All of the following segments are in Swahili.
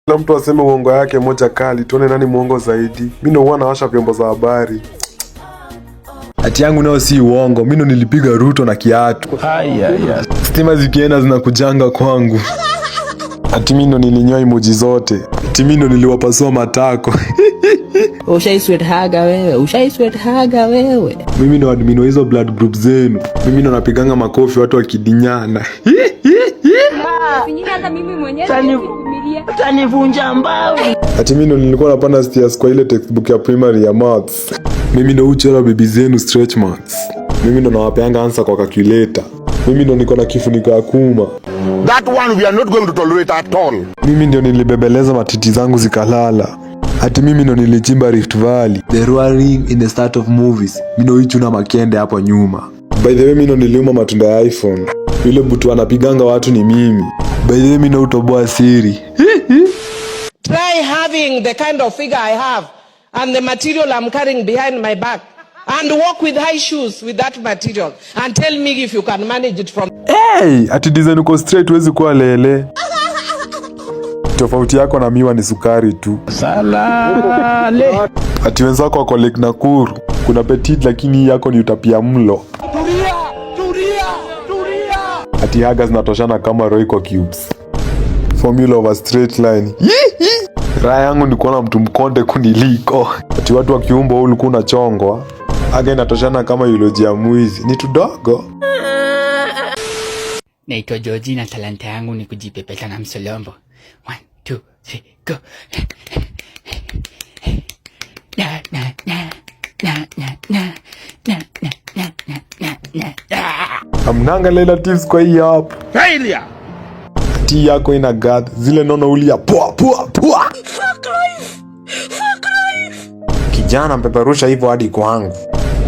Kila mtu aseme uongo yake moja kali, tuone nani muongo zaidi. Mi ndo huwa nawasha vyombo za habari. Ati yangu nayo si uongo, mi ndo nilipiga Ruto na kiatu. Stima zikienda zinakujanga kwangu. Ati mi ndo nilinyoa emoji zote. Ati mi ndo niliwapasua matako. Ushai haga wewe, ushai haga wewe. Mimi ndo admin wa hizo blood group zenu. Mimi ndo napiganga makofi watu wakidinyana. Hata mimi mwenyewe siwezi Utanivunja mbao. Ati mimi ndo nilikuwa napanda stairs kwa ile textbook ya primary ya maths. Mimi ndo huchora bibi zenu stretch marks. Mimi ndo nawapeanga answer kwa calculator. Mimi ndo niko na kifuniko ya kuma. That one we are not going to tolerate at all. Mimi ndio nilibebeleza matiti zangu zikalala. Ati mimi ndo nilichimba Rift Valley. The roaring in the start of movies. Mimi ndo hichuna makende hapo nyuma. By the way, mimi ndo niliuma matunda ya iPhone. Yule butu anapiganga watu ni mimi. By the way, mimi ndo utoboa siri. Try having the kind of figure I have and the material I'm carrying behind my back and walk with high shoes with that material and tell me if you can manage it from Hey, ati design uko straight huwezi kuwa lele. Tofauti yako na miwa ni sukari tu. Salale. Ati wenzako wako Lake Nakuru. Kuna petit lakini hii yako ni utapia mlo. Ati haga zinatoshana kama Royco cubes. Formula of a straight line. Raha yangu ni kuona mtu mkonde kuniliko. Ati watu wakiumbwa wewe ulikuwa unachongwa. Haga inatoshana kama eulogy ya mwizi. Ni tudogo. Naitwa Georgie na talanta yangu ni kujipepeta na msolombo. One, two, three, go. Na, na, na, na, na, na, na, na, na, na, na, na. Ah! Amnanga relatives kwa hii app. Failure. Tea yako ina gath zile nono ulia pua pua pua. Kijana mpeperusha hivyo hadi kwangu.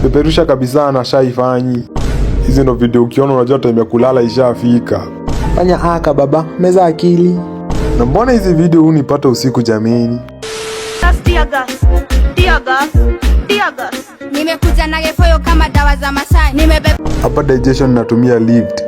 Peperusha kabisa na shaifanyi. Hizi ndo video ukiona unajua time ya kulala ishafika. Fanya aka baba, meza akili. Na mbona hizi video hunipata usiku jameni? Tear gas, tear gas, tear gas. Nimekuja na gefoyo kama dawa za Masai. Nimebeba Hapa digestion natumia lift.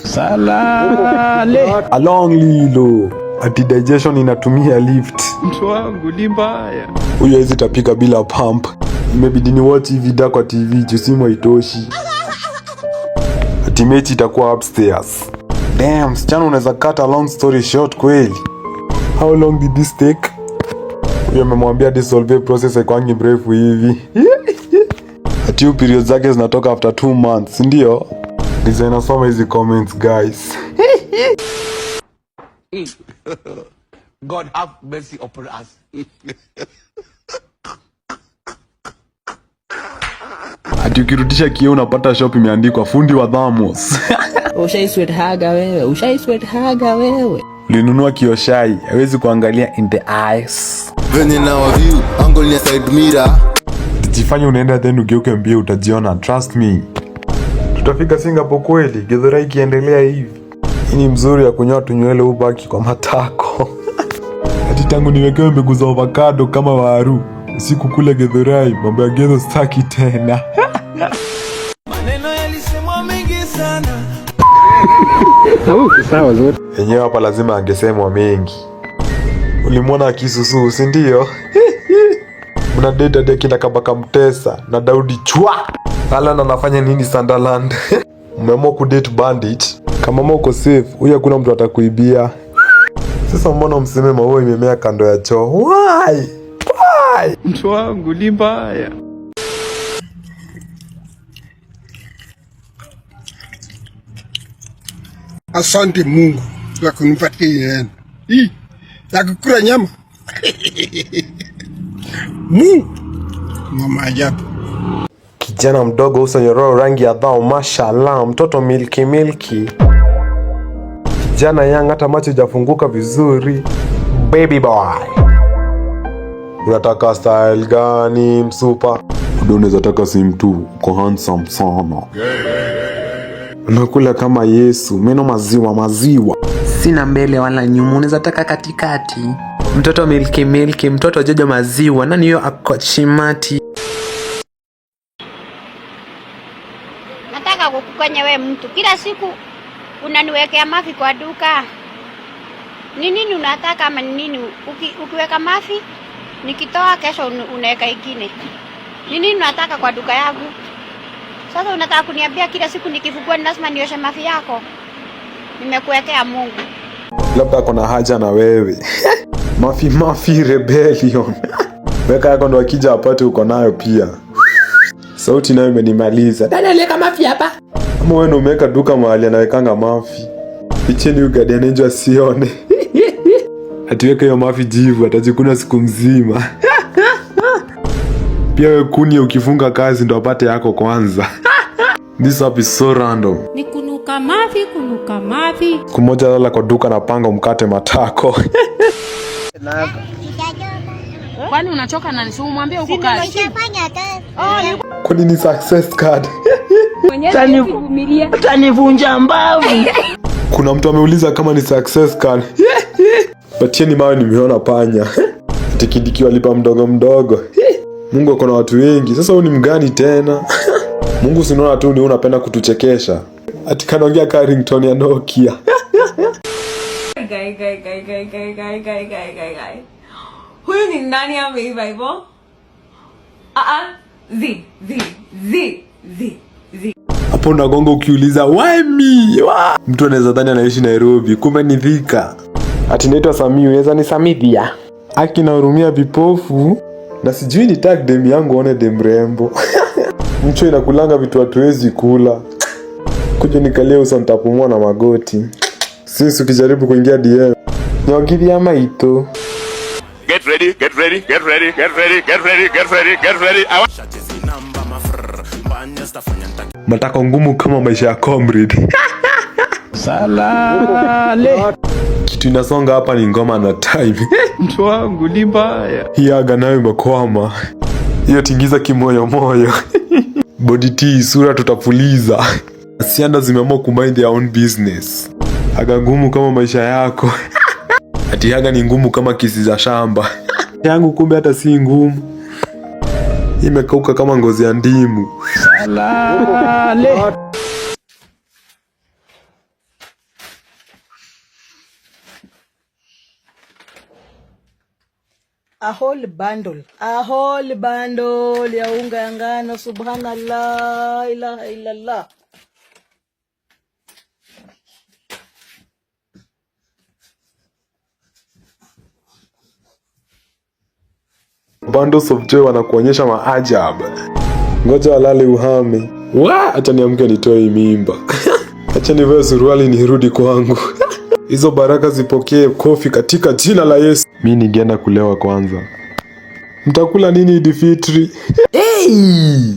Salale. Along lilo. Ati digestion inatumia lift. Mtu wangu ni mbaya. Huyo hawezi tapika bila pump. Imebidi ni watch hii video kwa TV juu simu haitoshi. Ati mechi itakuwa upstairs. Damn, msichana unaweza cut a long story short kweli. How long did this take? Huyo amemwambia dissolve process haikuangi mrefu hivi. Ati huyu period zake zinatoka after 2 months, ndio? Designer, soma hizi comments, guys. God have mercy upon us. Ati ukirudisha kioo unapata shop imeandikwa fundi wa Thamos. Ushai haga wewe, ushai haga wewe. Ulinunua kioo shai, hawezi kuangalia in the eyes. Venye na wa view angle ni ya side mirror. Jifanye unaenda then ugeuke mbio utajiona, trust me. Tutafika Singapore kweli, Githurai ikiendelea hivi. Hii ni mzuri ya kunyoa tunywele ubaki kwa matako. Ati tangu niwekewe mbegu za avocado kama waru. Usiku kule Githurai, mambo ya ghetto staki tena. Maneno yalisemwa mengi sana. Enyewe hapa lazima angesemwa mengi. Ulimwona akisusu, si ndio? Mna date hadi akina Kabaka Mtesa na Daudi Chwa. Alan anafanya nini Sunderland? Mmeamua kudate bandit. Kama mama uko safe, huyu hakuna mtu atakuibia. Sasa mbona mseme maua imemea kando ya choo? Why? Why? Mtu wangu ni mbaya. Asante Mungu kwa kunipatia hii neno hii ya kukula nyama. Mungu ni maajabu. Kijana mdogo uso nyororo rangi ya dhao, mashallah, mtoto milki milki. Kijana young hata macho hajafunguka vizuri. Baby boy. Unataka style gani msupa? Unaweza taka sim tu, uko handsome sana. Unakula kama Yesu, meno maziwa maziwa. Sina mbele wala nyuma, unaweza taka katikati. Mtoto milki milki, mtoto jojo maziwa, nani huyo akochimati? Nataka kukukanya we mtu. Kila siku unaniwekea mafi kwa duka. Ni nini unataka ama ni nini? Ukiweka mafi nikitoa kesho unaweka ingine. Ni nini unataka kwa duka yangu? Sasa unataka kuniambia kila siku nikifungua ni lazima nioshe mafi yako? Nimekuwekea Mungu. Labda ako haja na wewe. Mafi Mafi Rebellion. Weka yako ndo akija apate uko nayo pia. Sauti nayo imenimaliza. Dada aliweka mafi hapa. Ama wewe ndo umeweka duka mahali anawekanga mafi. Picheni huyu guardian angel asione. Atiweke hiyo mafi jivu atajikuna siku mzima. Pia wewe kuni ukifunga kazi ndo apate yako kwanza. This app is so random. Ni kunuka mafi, kunuka mafi. Siku moja lala kwa duka na panga umkate matako. Kwani unachoka na nisi umwambie huko kazi. Kwani ni success card? Utanivunja mbavu. Kuna mtu ameuliza kama ni success card. Patieni mawe, nimeona panya. Tikidiki walipa mdogo mdogo. Mungu ako na watu wengi. Sasa huyu ni mgani tena? Mungu sinaona tu ni unapenda kutuchekesha. Ati kanaongea ka ringtone ya Nokia. Guy, guy, guy, guy, guy, guy, guy, guy, guy, guy. Huyu ni nani ameiva hivyo? Ah ah, z z z z z. Hapo unagonga ukiuliza why me? Why? Mtu anaweza dhani anaishi Nairobi, kumbe ni Thika. Ati naitwa Sami, unaweza ni Samithia. Aki nahurumia vipofu na sijui ni tag dem yangu one dem rembo. Mcho inakulanga vitu hatuwezi kula. Kuja nikalie uso nitapumua na magoti. Sisi ukijaribu kuingia DM. Nyongithia maito. Get ready, get ready, get ready, get ready, get ready, get ready, get ready. I want. Matako ngumu kama maisha ya comrade. Salale. Kitu inasonga hapa ni ngoma na time. Mtu wangu ni mbaya. Hii aga nayo imekwama. Hiyo tingiza kimoyomoyo. Body T, sura tutapuliza. Sianda zimeamua kumind their own business. Aga ngumu kama maisha yako. Ati aga ni ngumu kama kisi za shamba. Yangu kumbe hata si ngumu. Imekauka kama ngozi ya ndimu. Salale. A whole bundle, a whole bundle ya unga ya ngano. Subhanallah, ilaha illallah. Bundles of Joy wanakuonyesha maajabu. Ngoja walale uhame. Wa, acha niamke nitoe hii mimba. Acha nivae suruali nirudi kwangu. Hizo baraka zipokee kofi katika jina la Yesu. Mi ningeenda kulewa kwanza. Mtakula nini Idi Fitri? Hey!